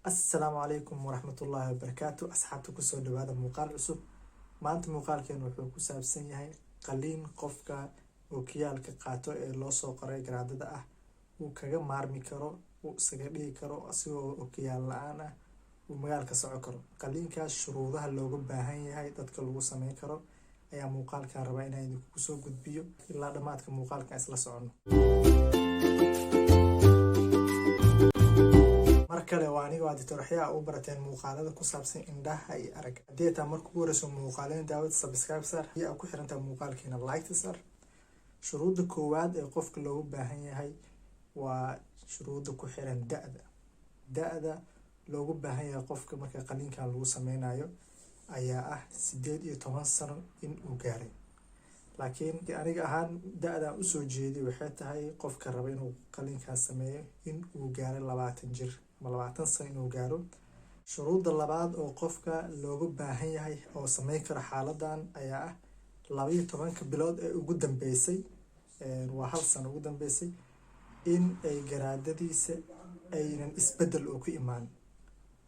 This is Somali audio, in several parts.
Assalaamu calaykum waraxmatullaahi wabarakaatu. Asxaabta, kusoo dhawaada muuqaal cusub. Maanta muuqaalkeen wuxuu ku saabsan yahay qaliin qofka ookiyaalka qaato ee loo soo qoray garaadada ah uu kaga maarmi karo, uu isaga dhigi karo, asigoo ookiyaal la-aan ah uu magaalka soco karo. Qaliinkaas shuruudaha looga baahan yahay, dadka lagu sameyn karo ayaa muuqaalkan rabaa inaan idinku soo gudbiyo. Ilaa dhammaadka muuqaalkan isla soconno. Mar kale waa aniga, waa Doctor Waxyaa u barateen muuqaalada ku saabsan indhaha iyo arag. Haddii ay tahay marka ugu horeyso muuqaalada daawad, subscribe sar. Haddii aad ku xirantahay muuqaalkiina, like sar. Shuruudda koowaad ee qofka loogu baahan yahay waa shuruudda ku xiran da-da. Da-da loogu baahan yahay qofka marka qaliinkan lagu sameynayo ayaa ah 18 sano in uu gaaray, laakiin aniga ahaan da-dan usoo jeediy waxay tahay qofka raba inuu qaliinkaas sameeyo in uu gaaray 20 jir ama 20 sano inuu gaaro. Shuruudda labaad oo qofka looga baahan yahay oo sameyn karo xaaladan ayaa ah 12-ka bilood ee ugu dambeysay, waa hal sano ugu dambeysay, in ay garaadadiisa aynan isbedel oo ku imaan,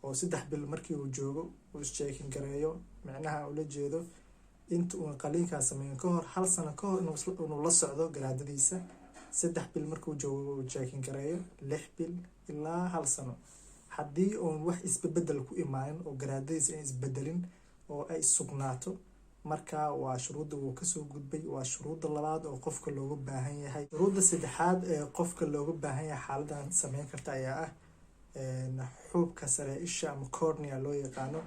oo 3 bil markii uu joogo uu is-checking gareeyo. Micnaha ula jeedo, inta uun qaliinkaas sameyn ka hor, hal sano ka hor, inuu la socdo garaadadiisa. 3 bil markuu joogo uu checking gareeyo, 6 bil ilaa hal sano. Haddii uun wax isbedel ku imaanin oo garaadadiisa ay isbedelin oo ay sugnaato, marka waa shuruudda wuu kasoo gudbay. Waa shuruudda labaad oo qofka looga baahan yahay. Shuruudda saddexaad ee qofka looga baahan yahay xaaladan sameyn karta ayaa ah xuubka sare isha ama cornea loo yaqaano.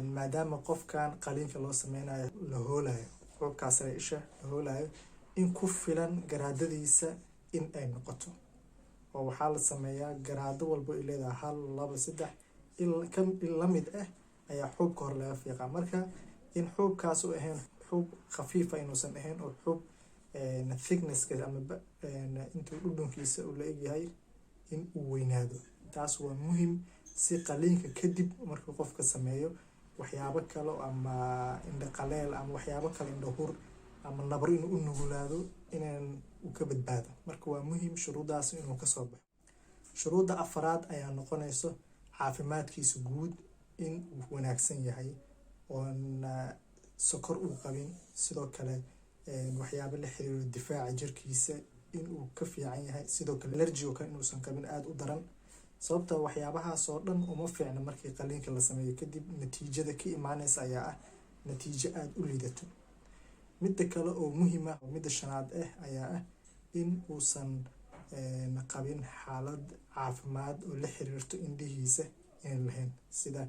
Maadaama qofkan qaliinka loo sameynayo la hoolayo xuubkaa sare isha la hoolayo, in ku filan garaadadiisa in ay noqoto, oo waxaa la sameeyaa garaado walbo ay leedahay hal, laba, saddex in la mid ah ayaa xuubka hore laga fiiqaa. Marka in xuubkaas u ahayn xuub khafiifa, inuusan ahayn oo xuub thicknesska ama intuu dhudhunkiisa uu la egyahay in uu weynaado, taas waa muhim, si qaliinka kadib markuu qofka sameeyo waxyaabo kale ama indho qaleel ama waxyaabo kale, indho hur ama nabro inuu u nugulaado inaan uu ka badbaado. Marka waa muhim shuruuddaas inuu kasoo baxo. Shuruudda afaraad ayaa noqonayso caafimaadkiisa guud in uu wanaagsan yahay, oon sokor uu qabin. Sidoo kale waxyaabo la xiriiro difaaca jirkiisa in uu ka fiican yahay. Sidoo kale allergy oo kale inuusan qabin aada u daran, sababta waxyaabahaas oo dhan uma fiicna markii qaliinka la sameeyo kadib. Natiijada ka imaaneysa ayaa ah natiijo aada u liidato. Midda kale oo muhiima, midda shanaad ah, ayaa ah in uusan qabin xaalad caafimaad oo la xiriirto indhihiisa inayn lahayn, sida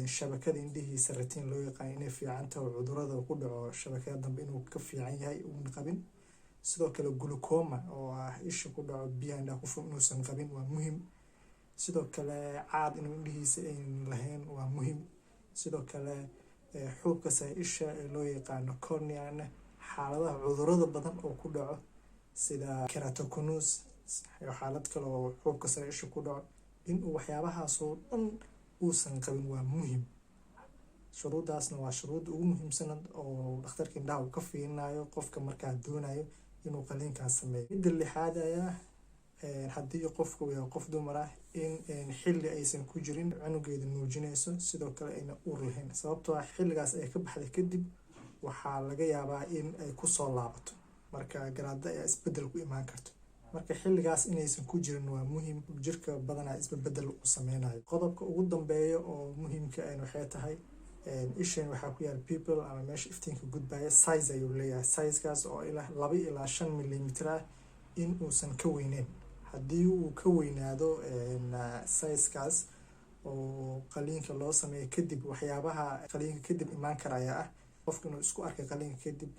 shabakada indhihiisa, retina loo yaqaan, inay fiican taho, cudurada ku dhaco shabakada dambe inuu ka fiican yahay uuna qabin. Sidoo kale glaucoma oo ah isha ku dhaco, biyaha indhaha ku fur, inuusan qabin waa muhim. Sidoo kale caad inuu indhihiisa aynan lahayn waa muhim. Sidoo kale xuubka sare isha ee loo yaqaano corneana, xaaladaha cudurada badan oo ku dhaco sida keratoconus, xaalad kale oo xuubka sare isha ku dhaco, inuu waxyaabahaasoo dhan uusan qabin waa muhim. Shuruuddaasna waa shuruudda ugu muhiimsan oo dhakhtarka indhaha uu ka fiirinayo qofka markaa doonayo inuu qaliinkaas sameeyo. Midda lixaad ayaa, haddii qofku uu yahay qof dumar ah, in xilli aysan ku jirin cunugeeda nuujinayso, sidoo kale ayna uur lahayn, sababtoo ah xilligaas ay ka baxday kadib waxaa laga yaabaa in ay kusoo laabato, marka garaada ayaa isbedel ku imaan karto. Marka xilligaas inaysan ku jirin waa muhiim, jirka badanaa isbedel uu sameynayo. Qodobka ugu dambeeya oo muhiimka ah waxay tahay ishan waxaa ku yaal pupil ama meesha iftiinka gudbaya, size ayuu leeyahay. Sizekaas oo ilaa 2 ilaa 5 millimeter ah in uusan ka weyneyn. Haddii uu ka weynaado sizekaas oo qaliinka loo sameeyo kadib, waxyaabaha qaliinka kadib imaan kara ayaa ah qofka inuu isku arkay qaliinka kadib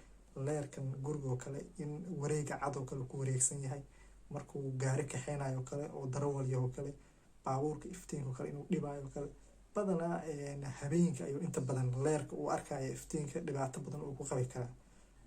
leerkan guriga oo kale, in wareega cad oo kale ku wareegsan yahay markuu gaari kaxeynayo kale oo darawalyaho kale, baabuurka iftiinka oo kale inuu dhibaayo kale. Badanaa habeenka ayuu inta badan leerka uu arkaya iftiinka dhibaato badan uu ku qabi karaa.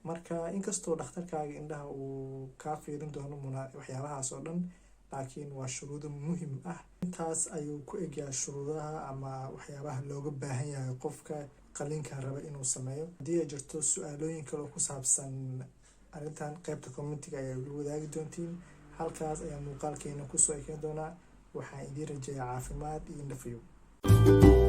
Marka inkastoo dhakhtarkaaga indhaha uu kaa fiirin doono waxyaabahaas oo dhan, laakiin waa shuruudo muhim ah. Intaas ayuu ku egyahay shuruudaha ama waxyaabaha looga baahan yahay qofka qaliinka raba inuu sameeyo. Haddii ay jirto su-aalooyin kale oo ku saabsan arrintan, qaybta commentiga ayaa la wadaagi doontiin. Halkaas ayaa muuqaalkeena kusoo ekeyn doonaa. Waxaan idiin rajeeyaa caafimaad iyo indhafayow.